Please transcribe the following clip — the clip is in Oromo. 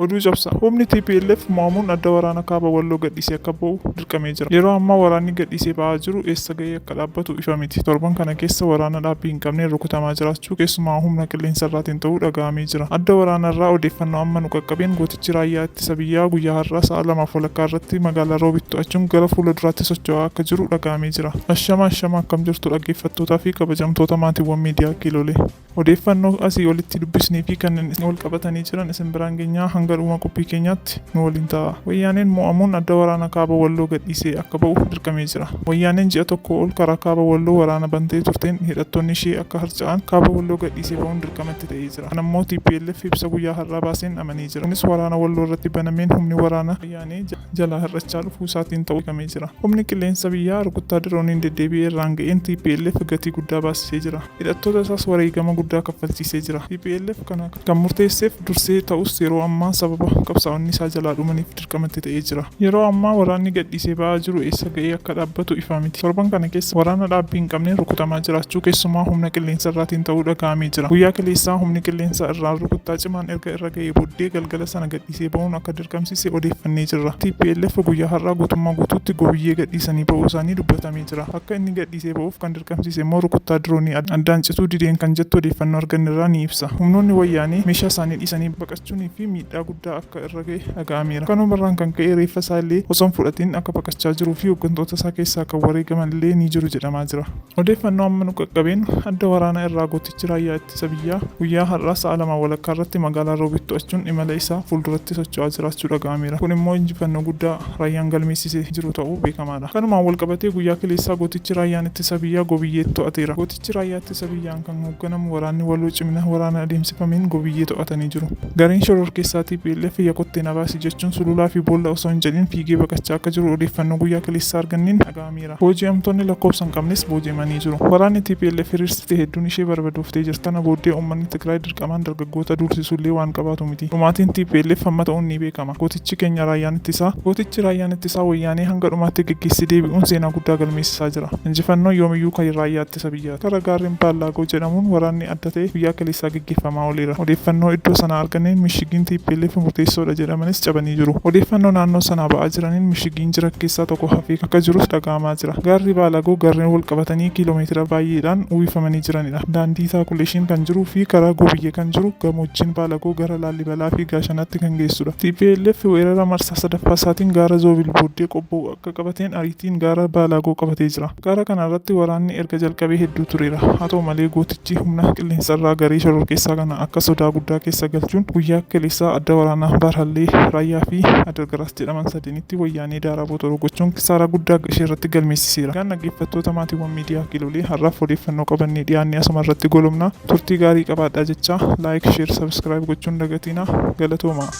Oduu cabsa. Humni tplf mo'amuun adda waraana kaaba Walloo gadhiisee akka ba'u dirqamee jira. Yeroo ammaa waraanni gadhiisee ba'aa jiru eessa ga'ee akka dhaabbatu ifa miti. Torban kana keessa waraana dhaabbii hin qabneen rukutamaa jiraachuu keessumaa humna qilleensarraatiin ta'uu dhaga'amee jira. Adda waraanarraa odeeffannoo amma nu qaqqabeen gootichi raayyaa ittisa biyyaa guyyaa har'aa sa'a lamaaf walakkaa irratti magaalaa Roobit to'achuun gara fuula duraatti socho'aa akka jiru dhaga'amee jira. Ashama ashama akkam jirtu dhaggeeffattootaa fi kabajamtoota maatiiwwan miidiyaa Kiilolee. Odeeffannoo asii olitti dubbisnee fi kannen wal qabatanii jiran isin biraan geenyaa hanga dhuma qophii keenyaatti nu waliin ta'aa. Wayyaaneen mo'amuun adda waraana kaaba Walloo gadhiisee akka ba'u dirqamee jira. Wayyaaneen ji'a tokkoo ol karaa kaaba Walloo waraana bantee turteen hidhattoonni ishee akka harca'an kaaba Walloo gadhiisee ba'uun dirqama itti ta'ee jira. Kana immoo tplf ibsa guyyaa har'aa baaseen amanee jira. Kunis waraana Walloo irratti banameen humni waraana Wayyaanee jalaa hir'achaa dhufuu isaatiin ta'uu beekamee jira. Humni qilleensa biyyaa rukuttaa dirooniin deddeebi'ee irraan ga'een tplf gatii guddaa baasisee jira. Hidhattoota isaas wareegama guddaa kaffalchiisee jira. Tplf kana kan murteesseef dursee ta'us yeroo ammaa sababa qabsaa'onni isaa jalaa dhumaniif dirqama itti ta'ee jira. Yeroo ammaa waraanni gadhiisee ba'aa jiru eessa ga'ee akka dhaabbatu ifaa miti. Torban kana keessa waraana dhaabbii hin qabneen rukutamaa jiraachuu keessumaa humna qilleensarraatiin ta'uu dhaga'amee jira. Guyyaa kaleessaa humni qilleensa irraan rukuttaa cimaan erga irra ga'ee booddee galgala sana gadhiisee ba'uun akka dirqamsiise odeeffannee jirra. Tplf guyyaa har'aa guutummaa guutuutti Gobiyyee gadhiisanii ba'uu isaanii dubbatamee jira. Akka inni gadhiisee ba'uuf kan dirqamsiise immoo rukuttaa diroonii addaan cituu dideen kan jettu odeeffannoo arganne irraa ni ibsa. Humnoonni Wayyaanee meeshaa isaanii dhiisanii baqachuunii fi miidhaa guddaa akka irra ga'e dhaga'ameera. Kanuma irraan kan ka'e reeffa isaa illee osoo hin fudhatin akka baqachaa jiruu fi hoggantoota isaa keessaa kan wareegaman illee ni jiru jedhamaa jira. Odeeffannoo amma nu qaqqabeen adda waraana irraa gootichi raayyaa ittisa biyyaa guyyaa har'aa sa'a 2 walakkaa irratti magaalaa Roobit to'achuun imala isaa fuulduratti socho'aa jiraachuu dhaga'ameera. Kun immoo injifannoo guddaa raayyaan galmeessise jiru ta'uu beekamaadha. Kanumaan walqabatee guyyaa kaleessaa gootichi raayyaan ittisa biyyaa Gobiyyee to'ateera. Gootichi raayyaa ittisa biyyaan kan hoogganamu waraanni waloo cimina waraana adeemsifameen Gobiyyee to'atanii jiru. Gareen shororkeessaa tplf ya kottee na baasi jechuun sululaa fi boolla osoo hin jedhin fiigee baqachaa akka jiru odeeffannoo guyyaa kaleessaa arganneen dhaga'ameera. Booji'amtoonni lakkoofsa hin qabnes booji'amanii jiru. Waraanni tplf hiriirsite hedduun ishee barbadooftee jirti. Kana booddee uummanni Tigraay dirqamaan dargaggoota duulsisullee waan qabaatu miti. Dhumaatiin tplf hamma ta'uun ni beekama. Gootichi keenya Raayyaan Ittisaa Gootichi Raayyaan Ittisaa Wayyaanee hanga dhumaatti geggeessee deebi'uun seenaa guddaa galmeessisaa jira. Injifannoon yoomiyyuu kan Raayyaa Ittisa Biyyaati. Kara gaarreen Baallaagoo jedhamuun waraanni adda ta'e guyyaa kaleessaa geggeeffamaa ooleera. Odeeffannoo iddoo sanaa arganneen mishigiin tplf murteessoodha jedhamanis cabanii jiru. Odeeffannoo naannoo sanaa ba'aa jiraniin mishigiin jiran keessaa tokko hafee akka jirus dhaga'amaa jira. Gaarri Baalagoo gaarreen walqabatanii kiiloomeetira baay'eedhaan uwwifamanii jiranidha. Daandii Taakuleeshiin kan jiruu fi karaa Goobiyyee kan jiru gamoojjiin Baalagoo gara Laallibalaa fi Gaashanaatti kan geessudha. Tplf weerara marsaa sadaffaa isaatiin gaara Zoobil booddee Qobboo akka qabateen ariitiin gaara Baalaagoo qabatee jira. Gaara kana irratti waraanni erga jalqabee hedduu tureera. Haa ta'u malee gootichi humna qilleensarraa garee shororkeessaa kana akka sodaa guddaa keessa galchuun guyyaa kaleessaa adda waraanaa Baarhallee, Raayyaa fi Adargaraas jedhaman sadenitti Wayyaanee daaraa botoroo gochuun kisaaraa guddaa isheerratti galmeessiseera. Egaan dhaggeeffattoota maatiiwwan miidiyaa Kiilolee har'aaf odeeffannoo qabannee dhiyaanne asuma irratti golobna. Turtii gaarii qabaadhaa jechaa like, share, subscribe gochuu hin dagatiinaa. Galatoomaa.